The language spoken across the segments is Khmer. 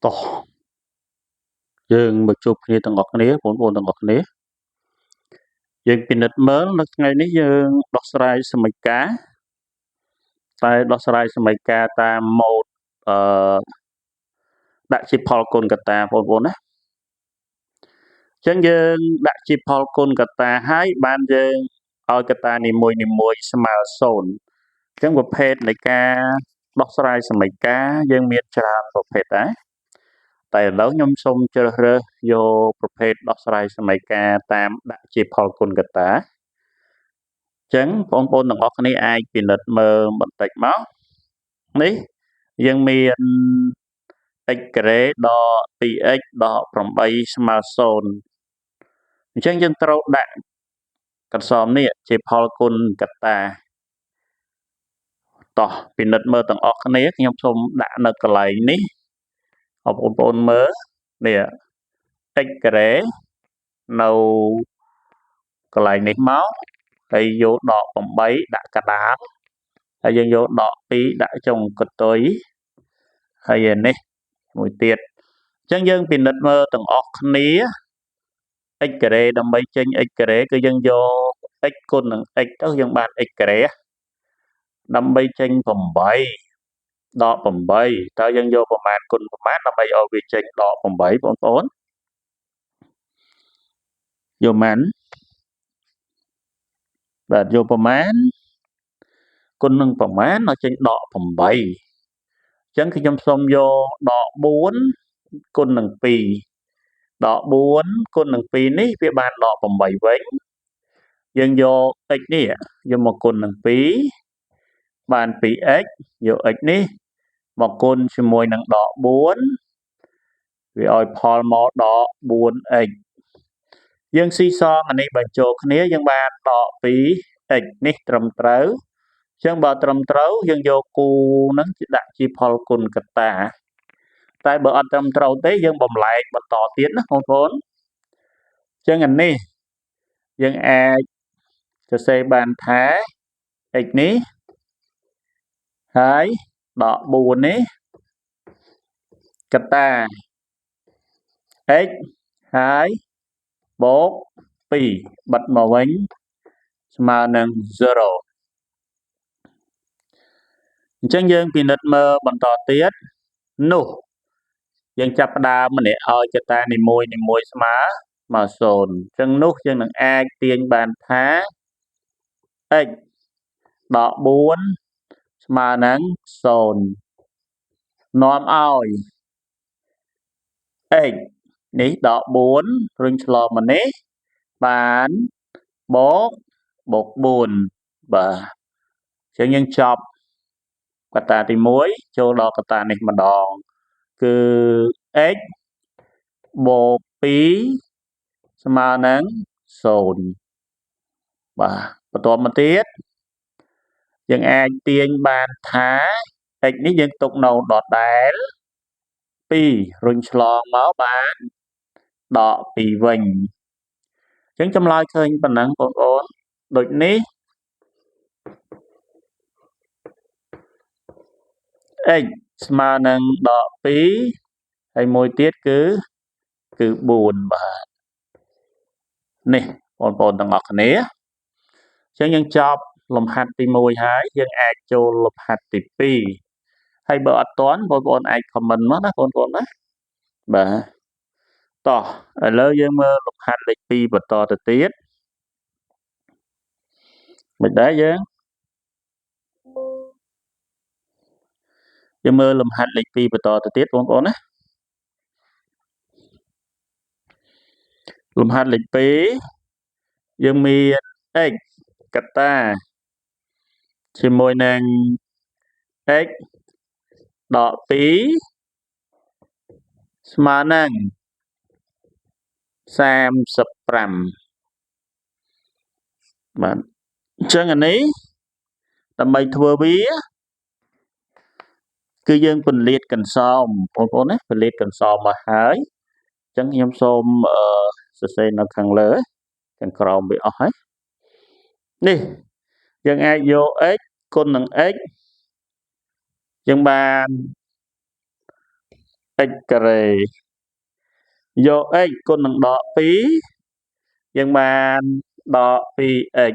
តោះយើងមកជួបគ្នាទាំងអស់គ្នាបងប្អូនទាំងអស់គ្នាយើងពិនិត្យមើលនៅថ្ងៃនេះយើងដោះស្រាយសមីការតែដោះស្រាយសមីការតាមម៉ូដអឺដាក់ជាផលគុណកតាបងប្អូនណាអញ្ចឹងយើងដាក់ជាផលគុណកតាហើយបានយើងឲ្យកតានីមួយនីមួយស្មើ0អញ្ចឹងប្រភេទនៃការដោះស្រាយសមីការយើងមានច្រើនប្រភេទដែរតែឥឡូវខ្ញុំសូមជ្រើសរើសយកប្រភេទដោះស្រាយសមីការតាមដាក់ជាផលគុណកតាអញ្ចឹងបងប្អូនទាំងអស់គ្នាអាចពិនិត្យមើលបន្តិចមកនេះយើងមាន x ការ៉េដក 2x ដក8ស្មើ0អញ្ចឹងយើងត្រូវដាក់កន្សោមនេះជាផលគុណកតាតោះពិនិត្យមើលទាំងអស់គ្នាខ្ញុំសូមដាក់នៅកន្លែងនេះបងប្អូនមើលនេះ x ការ៉េនៅកន្លែងនេះមកហើយយកដក8ដាក់កដាលហើយយើងយកដក2ដាក់ចុងកតុយហើយនេះមួយទៀតអញ្ចឹងយើងពិនិត្យមើលទាំងអស់គ្នា x ការ៉េដើម្បីចេញ x ការ៉េគឺយើងយក x គុណនឹង x ទៅយើងបាន x ការ៉េដើម្បីចេញ8ដក8តើយើងយកប្រមាណគុណប្រមាណដើម្បីឲ្យវាចេញដក8បងប្អូនយកម៉ានបាទយកប្រមាណគុណនឹងប្រមាណឲ្យចេញដក8អញ្ចឹងខ្ញុំសូមយកដក4គុណនឹង2ដក4គុណនឹង2នេះវាបានដក8វិញយើងយក x នេះយកមកគុណនឹង2បាន 2x យក x នេះមកគុណជាមួយនឹងដក4វាឲ្យផលមកដក 4x យើងស៊ីសងអានេះបញ្ចូលគ្នាយើងបានដក 2x នេះត្រឹមត្រូវអញ្ចឹងបើត្រឹមត្រូវយើងយកគូហ្នឹងដាក់ជាផលគុណកតាតែបើអត់ត្រឹមត្រូវទេយើងបំលែងបន្តទៀតណាបងប្អូនអញ្ចឹងអានេះយើងអាចសរសេរបានថា x នេះហើយដក4នេះកតា x ហើយបូក2បិទមកវិញស្មើនឹង0អញ្ចឹងយើងពិនិត្យមើលបន្តទៀតនោះយើងចាប់ផ្ដើមម្នាក់ឲ្យកតានីមួយនីមួយស្មើមក0អញ្ចឹងនោះយើងនឹងអាចទាញបានថា x ដក4ស្មើនឹង0នាំឲ្យ x នេះដក4រុញឆ្លងមកនេះបានបូកបូក4បាទអញ្ចឹងយើងចប់កតាទី1ចូលដល់កតានេះម្ដងគឺ x បូក2ស្មើនឹង0បាទបន្ទាប់មកទៀតយើងអាចទាញបានថា x នេះយើងទុកនៅដដែល2រុញឆ្លងមកបានដក2វិញអញ្ចឹងចម្លើយឃើញប៉ុណ្ណឹងបងប្អូនដូចនេះ x ស្មើនឹងដក2ហើយមួយទៀតគឺ4បាទនេះបងប្អូនទាំងអស់គ្នាអញ្ចឹងយើងចប់លំហាត់ទី1ហើយយើងអាចចូលលំហាត់ទី2ហើយបើអត់ទាន់បងប្អូនអាច comment មកណាបងប្អូនណាបាទតោះឥឡូវយើងមើលលំហាត់លេខ2បន្តទៅទៀតមិនដែរយើងមើលលំហាត់លេខ2បន្តទៅទៀតបងប្អូនណាលំហាត់លេខ2យើងមាន x កតាជាមួយនឹង x ដក2ស្មើនឹង35បាទអញ្ចឹងអានេះដើម្បីធ្វើវាគឺយើងពន្លាតកន្សោមបងប្អូនណាពន្លាតកន្សោមមកហើយអញ្ចឹងខ្ញុំសូមសរសេរនៅខាងលើខាងក្រោមវាអស់ហើយនេះយើងអាចយក x គុណនឹង x យើងបាន x ការ៉េយក x គុណនឹងដក2យើងបានដក 2x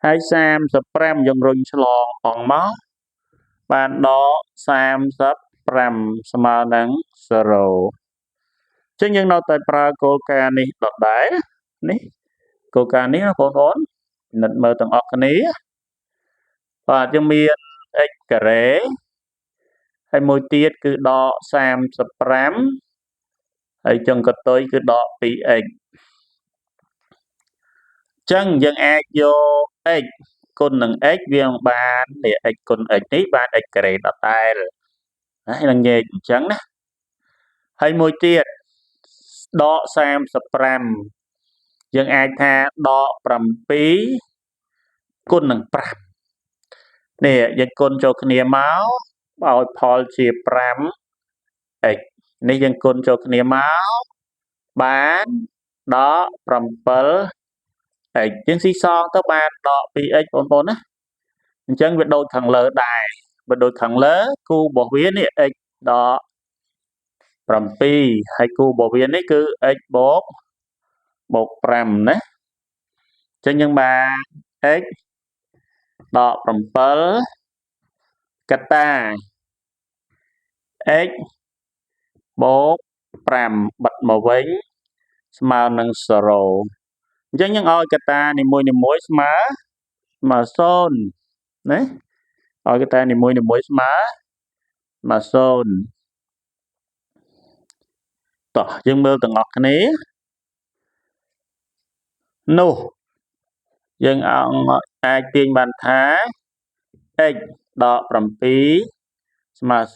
ហើយ35យើងរុញឆ្លងផងមកបានដក35ស្មើនឹង0ចឹងយើងនៅតែប្រើគោលការណ៍នេះដដែលនេះគោលការណ៍នេះណាបងប្អូនពិនិត្យមើលទាំងអស់គ្នាបាទយើងមាន x ការ៉េហើយមួយទៀតគឺដក35ហើយចុងកតុយគឺដក 2x ចឹងយើងអាចយក x គុណនឹង x វាបាននេះ x គុណ x នេះបាន x ការ៉េដដែលណានឹងញែកអញ្ចឹងណាហើយមួយទៀតដក35យើងអាចថាដក7គុណនឹង5នេះយើងគុណចូលគ្នាមកឲ្យផលជា 5x នេះយើងគុណចូលគ្នាមកបានដក 7x យើងស៊ីសងទៅបានដក 2x បងប្អូនណាអញ្ចឹងវាដូចខាងលើដែរបើដូចខាងលើគូរបស់វានេះ x ដក7ហើយគូរបស់វានេះគឺ x បូកបូក5ណាអញ្ចឹងយើងបាន x ដក7កតា x បូក5បិទមកវិញស្មើនឹង0អញ្ចឹងយើងឲ្យកតានីមួយៗស្មើស្មើ0ណាឲ្យកតានីមួយៗស្មើស្មើ0តោះយើងមើលទាំងអស់គ្នានោះយើងអាចទាញបានថា x ដក7ស្មើ0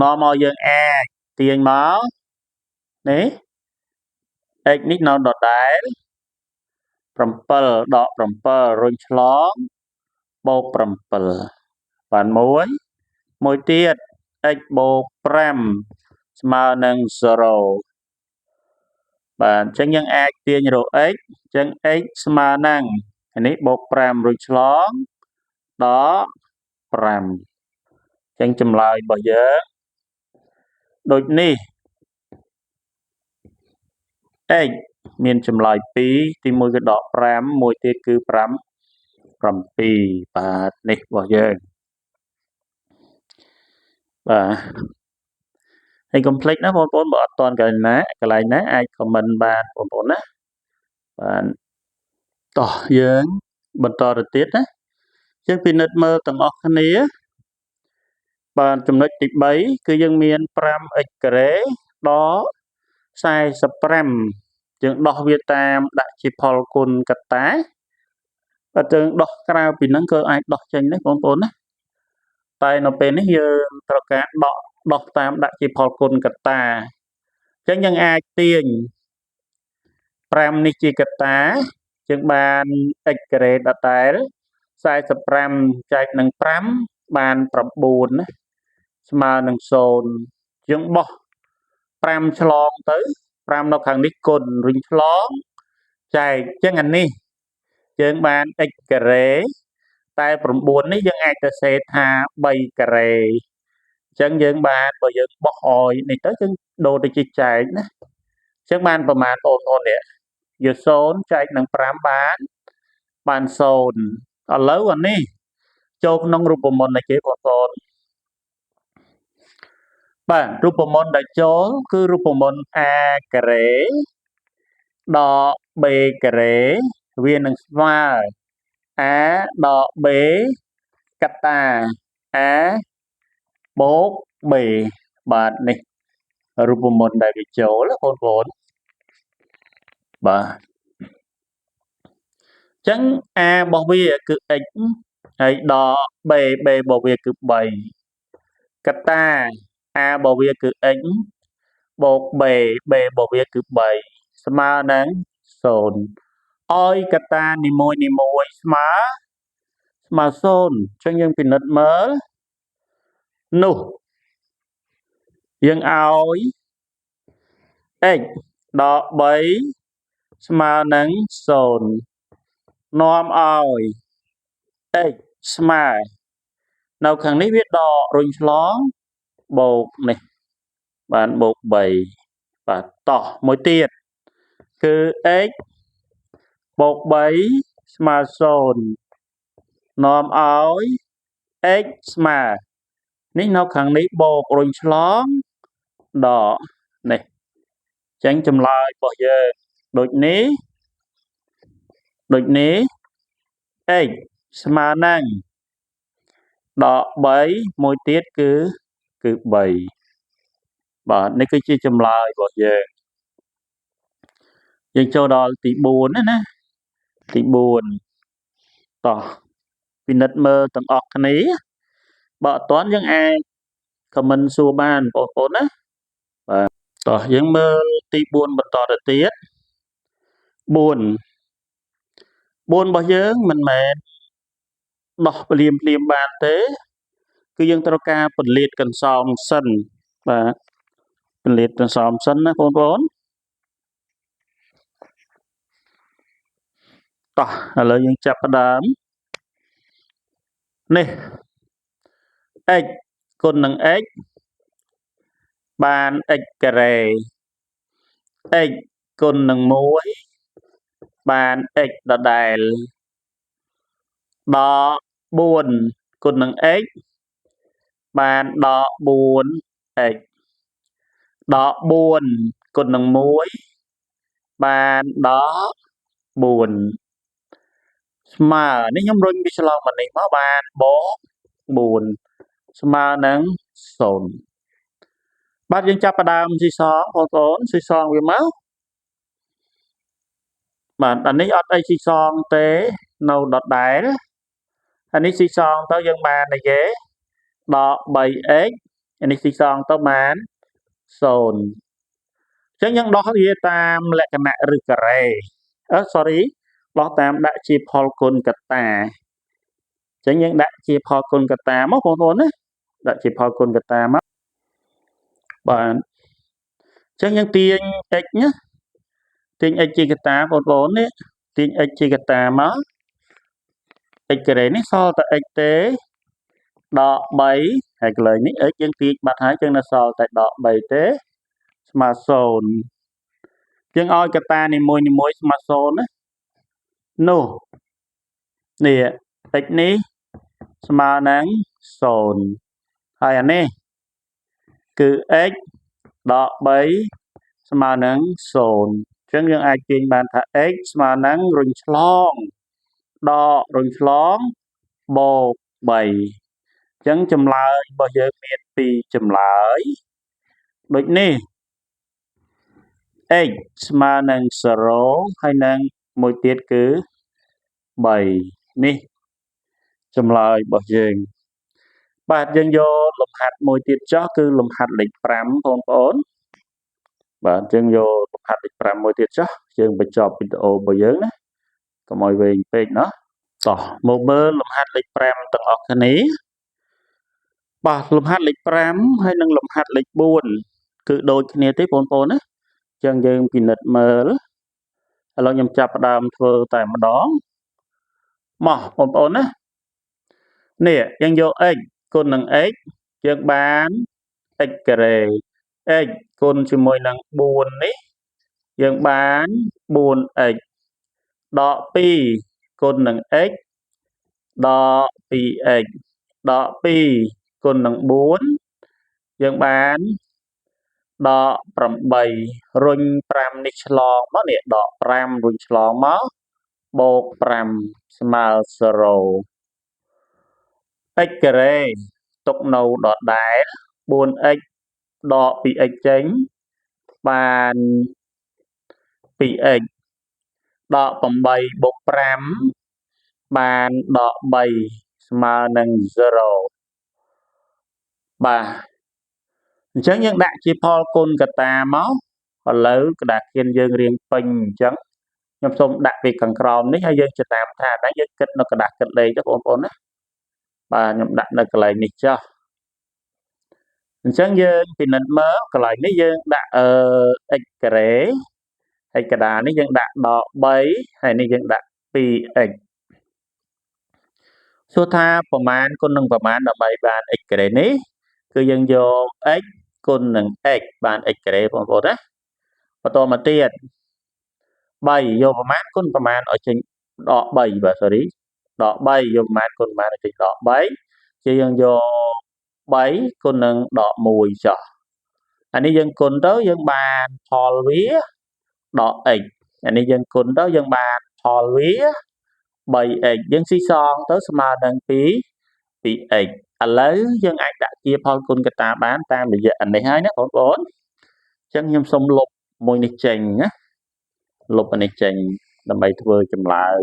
នាំមកយើងអាចទាញមកនេះ x នេះនៅដដែល7ដក7រុញឆ្លងបូក7បានមួយមួយទៀត x បូក5ស្មើនឹង0បាទអញ្ចឹងយើងអាចទាញរក x អញ្ចឹង x ស្មើនឹងនេះបូក5រុញឆ្លងដក5អញ្ចឹងចម្លើយរបស់យើងដូចនេះ x មានចម្លើយ2ទី1គឺដក5មួយទៀតគឺ5 7បាទនេះរបស់យើងបាទហើយកុំភ្លេចណាបងប្អូនបើអត់ទាន់កន្លែងណាកន្លែងណាអាច comment បានបងប្អូនណាបាទតោះយើងបន្តទៅទៀតណាយើងពិនិត្យមើលទាំងអស់គ្នាបាទចំណុចទី3គឺយើងមាន 5x ការ៉េដក45យើងដោះវាតាមដាក់ជាផលគុណកតាបាទយើងដោះក្រៅពីហ្នឹងក៏អាចដោះចេញដែរបងប្អូនណាតែនៅពេលនេះយើងត្រូវការដកដោះតាមដាក់ជាផលគុណកតាអញ្ចឹងយើងអាចទាញ5នេះជាកតាយើងបាន x ការ៉េដដែល45ចែកនឹង5បាន9ណាស្មើនឹង0យើងបោះ5ឆ្លងទៅ5នៅខាងនេះគុណរុញឆ្លងចែកអញ្ចឹងអានេះយើងបាន x ការ៉េតែ9នេះយើងអាចទៅសេថា3ការ៉េអញ្ចឹងយើងបានបើយើងបោះឲ្យនេះទៅយើងដូរទៅជាចែកណាអញ្ចឹងបានប្រមាណបងប្អូននេះយក0ចែកនឹង5បានបាន0ឥឡូវអានេះចូលក្នុងរូបមន្តនៃគេបងប្អូនបាទរូបមន្តដែលចូលគឺរូបមន្ត a ការ៉េដក b ការ៉េវានឹងស្មើ a ដក b កតា a បូក b បាទនេះរូបមន្តដែលវាចូលបងប្អូនបាទអញ្ចឹង a របស់វាគឺ x ហើយដក b b របស់វាគឺ3កតា a របស់វាគឺ x បូក b b របស់វាគឺ3ស្មើនឹង0ឲ្យកតានីមួយនីមួយស្មើស្មើ0អញ្ចឹងយើងពិនិត្យមើលនោះយើងឲ្យ x ដក3ស្មើនឹង0នាំឲ្យ x ស្មើនៅខាងនេះវាដករុញឆ្លង បូកនេះបានបូក3បាទតោះមួយទៀតគឺ x បូក3ស្មើ0នាំឲ្យ x ស្មើនេះនៅខាងនេះបូករុញឆ្លងដកនេះអញ្ចឹងចម្លើយរបស់យើងដូចនេះដូចនេះ x ស្មើនឹងដក3មួយទៀតគឺ3បាទនេះគឺជាចម្លើយរបស់យើងយើងចូលដល់ទី4ណាទី4តោះពិនិត្យមើលទាំងអស់គ្នាបើអត់ទាន់យើងអាច comment សួរបានបងប្អូនណាបាទតោះយើងមើលទី4បន្តទៅទៀត4របស់យើងមិនមែនដោះភ្លាមភ្លាមបានទេគឺយើងត្រូវការពន្លាតកន្សោមសិនបាទពន្លាតកន្សោមសិនណាបងប្អូនតោះឥឡូវយើងចាប់ផ្ដើមនេះ x គុណនឹង x បាន x ការ៉េ x គុណនឹង1បាន x ដដែលដក4គុណនឹង x បានដក 4x ដក4គុណនឹង1បានដក4ស្មើនេះខ្ញុំរុញវាឆ្លងមកនេះមកបានបូក4ស្មើនឹង0បាទយើងចាប់ផ្ដើមស៊ីសងបងប្អូនស៊ីសងវាមកបាទអានេះអត់អីស៊ីសងទេនៅដដែលអានេះស៊ីសងទៅយើងបានអីគេដក 3x អានេះស៊ីសងទៅបាន0អញ្ចឹងយើងដោះវាតាមលក្ខណៈឬការ៉េsorry ដោះតាមដាក់ជាផលគុណកតាអញ្ចឹងយើងដាក់ជាផលគុណកតាមកបងប្អូនណាដាក់ជាផលគុណកតាមកបាទអញ្ចឹងយើងទាញ x ណាទាញ x ជាកតាបងប្អូននេះទាញ x ជាកតាមក x ការ៉េនេះសល់តែ x ទេដក3ហើយកន្លែងនេះ x យើងទាញបាត់ហើយចឹងនៅសល់តែដក3ទេស្មើ0យើងឲ្យកតានីមួយៗស្មើ0ណានោះនេះ x នេះស្មើនឹង0ហើយអានេះគឺ x ដក3ស្មើនឹង0អញ្ចឹងយើងអាចទាញបានថា x ស្មើនឹងរុញឆ្លងដករុញឆ្លងបូក3អញ្ចឹងចម្លើយរបស់យើងមាន2ចម្លើយដូចនេះ x ស្មើនឹង0ហើយនឹងមួយទៀតគឺ3នេះចម្លើយរបស់យើងបាទយើងយកលំហាត់មួយទៀតចោះគឺលំហាត់លេខ5បងប្អូនបាទយើងយកលំហាត់លេខ5មួយទៀតចោះយើងបញ្ចប់វីដេអូរបស់យើងណាកុំឲ្យវែងពេកណោះតោះមកមើលលំហាត់លេខ5ទាំងអស់គ្នាបាទលំហាត់លេខ5ហើយនិងលំហាត់លេខ4គឺដូចគ្នាទេបងប្អូនណាអញ្ចឹងយើងពិនិត្យមើលឥឡូវខ្ញុំចាប់ផ្ដើមធ្វើតែម្ដងមកបងប្អូនណានេះយើងយក x គុណនឹង x យើងបាន x ការ៉េ x គុណជាមួយនឹង4នេះយើងបាន 4x ដក2គុណនឹង x ដក 2x ដក2គុណនឹង4យើងបានដក8រុញ5នេះឆ្លងមកនេះដក5រុញឆ្លងមកបូក5ស្មើ0 x ការ៉េទុកនៅដដែល 4x ដក 2x ចេញបាន 2x ដក8បូក5បានដក3ស្មើនឹង0បាទអញ្ចឹងយើងដាក់ជាផលគុណកតាមកឥឡូវក្តារខៀនយើងរៀងពេញអញ្ចឹងខ្ញុំសូមដាក់ពីខាងក្រោមនេះហើយយើងចំណាំថាហ្នឹងយើងគិតនៅក្តារគិតលេខទៅបងប្អូនណាបាទខ្ញុំដាក់នៅកន្លែងនេះចុះអញ្ចឹងយើងពិនិត្យមើលកន្លែងនេះយើងដាក់x ការ៉េហើយកដានេះយើងដាក់ដក3ហើយនេះយើងដាក់ 2x សួរថាប្រមាណគុណនឹងប្រមាណដើម្បីបាន x ការ៉េនេះ គឺយើងយក x គុណនឹង x បាន x ការ៉េបងប្អូនណាបន្តមកទៀត3យកប្រមាណគុណប្រមាណឲ្យចេញដក3បាទ sorry ដក3យកប្រមាណគុណប្រមាណឲ្យចេញដក3ជាយើងយក3គុណនឹងដក1ចុះអានេះយើងគុណទៅយើងបានផលវាដក x អានេះយើងគុណទៅយើងបានផលវា 3x យើងស៊ីសងទៅស្មើនឹង2 2x ឥឡូវយើងអាចដាក់ជាផលគុណកតាបានតាមរយៈអានេះហើយណាបងប្អូនអញ្ចឹងខ្ញុំសូមលុបមួយនេះចេញណាលុបអានេះចេញដើម្បីធ្វើចម្លើយ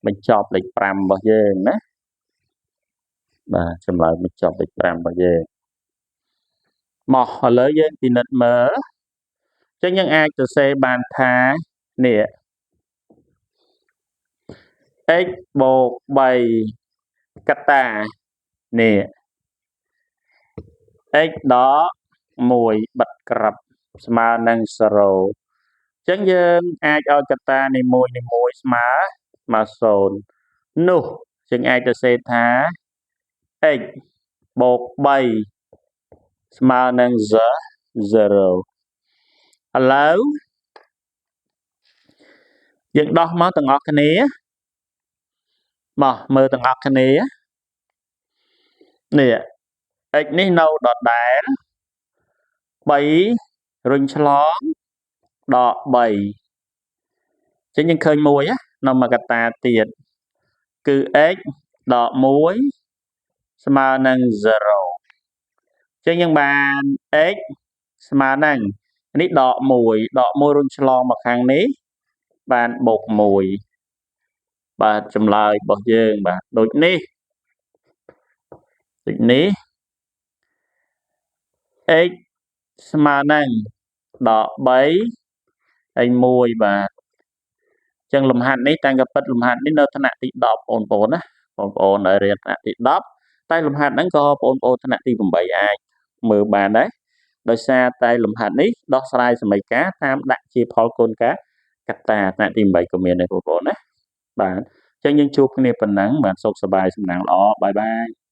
បញ្ចប់លេខ5របស់យើងណាបាទចម្លើយបញ្ចប់លេខ5របស់យើងមកឥឡូវយើងពិនិត្យមើលអញ្ចឹងយើងអាចសរសេរបានថានេះ x បូក3កតានេះ x ដក1បិទក្របស្មើនឹង0អញ្ចឹងយើងអាចឲ្យកតានីមួយនីមួយស្មើស្មើ0នោះយើងអាចទៅសេថា x បូក3ស្មើនឹង0ឥឡូវយើងដោះមកទាំងអស់គ្នាមកមើលទាំងអស់គ្នានេះ x នេះនៅដដែល3រុញឆ្លងដក3ចឹងយើងឃើញមួយនៅមួយកតាទៀតគឺ x ដក1ស្មើនឹង0ចឹងយើងបាន x ស្មើនឹងនេះដក1ដក1រុញឆ្លងមកខាងនេះបានបូក1បាទចម្លើយរបស់យើងបាទដូចនេះដូចនេះ x ស្មើនឹងដក3ហើយ1បាទអញ្ចឹងលំហាត់នេះតាំងក៏ពិតលំហាត់នេះនៅថ្នាក់ទី10បងប្អូនណាបងប្អូនដែលរៀនថ្នាក់ទី10តែលំហាត់ហ្នឹងក៏បងប្អូនថ្នាក់ទី8អាចមើលបានដែរដោយសារតែលំហាត់នេះដោះស្រាយសមីការតាមដាក់ជាផលគុណការកតាថ្នាក់ទី8ក៏មានដែរបងប្អូនណាបាទអញ្ចឹងយើងជួបគ្នាប៉ុណ្ណឹងបាទសុខសប្បាយសំណាងល្អបាយបាយ។